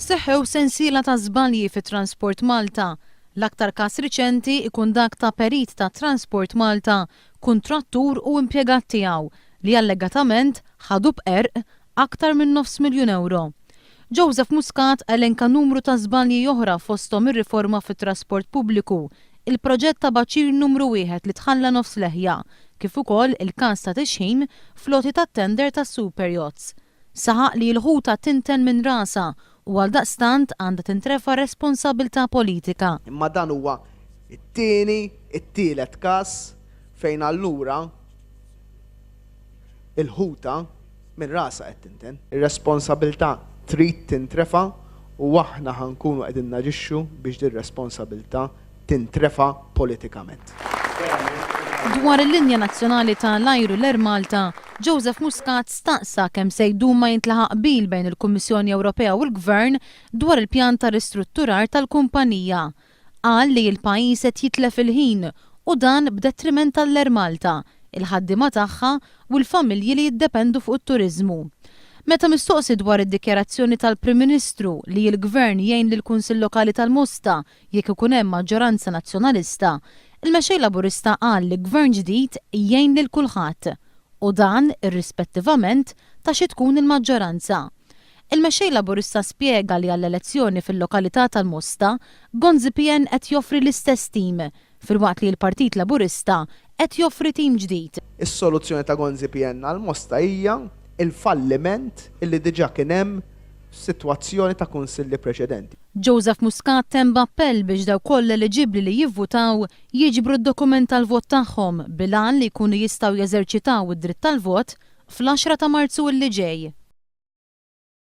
Seħħew sensiela ta' żbalji fi Transport Malta. L-aktar każ riċenti ikun dak ta' perit ta' Transport Malta, kuntrattur u impjegat tiegħu li allegatament ħadu b'qerq aktar minn nofs miljun ewro. Joseph Muscat elenka numru ta' żbalji oħra fosthom ir-riforma fit-trasport pubbliku, il-proġett ta' baċir numru wieħed li tħalla nofs leħja, kif ukoll il-każ ta' tixħim fl-għoti tat-tender tas-super yachts. Saħaq li l-ħuta tinten minn rasha u għaldaqstant għandha tintrefa' responsabbiltà politika. Imma dan huwa t-tieni, it-tielet każ fejn allura il-ħuta minn rasha qed tinten. Ir-responsabilità trid tintrefa' u aħna ħa nkunu qegħdin naġixxu biex dir-responsabilità tintrefa' politikament. Dwar il-linja nazzjonali ta' l-ajru l-Air Malta, Joseph Muscat staqsa kemm se jdum ma jintlaħaq qbil bejn il-Kummissjoni Ewropea u l-Gvern dwar il-pjan ta' ristrutturar tal-kumpanija. Qal li l-pajjiż qed jitlef il-ħin u dan b'detriment għall-Air Malta, il-ħaddiema tagħha u l-familji li jiddependu fuq it-turiżmu. Meta mistoqsi dwar id-dikjarazzjoni tal-Prim Ministru li l-Gvern jgħin lill-Kunsill Lokali tal-Mosta jekk ikun hemm maġġoranza Nazzjonalista, il-Mexxej Laburista qal li Gvern ġdid jgħin lil kulħadd u dan irrispettivament ta' xi tkun il-maġġoranza. Il-Mexxej Laburista spjega li għall-elezzjoni fil-lokalità tal-Mosta, Gonzi PN qed joffri l-istess tim, filwaqt li l-Partit Laburista qed joffri tim ġdid. Is-soluzzjoni ta' Gonzi PN għall-Mosta hija l-falliment illi diġà kien hemm f'sitwazzjoni ta' kunsilli preċedenti. Joseph Muscat temm b'appell biex dawk kollha eliġibbli li jivvutaw jiġbru d-dokument tal-vot tagħhom bil-għan li jkunu jistgħu jeżerċitaw id-dritt tal-vot fl-għaxra ta' Marzu illi ġej.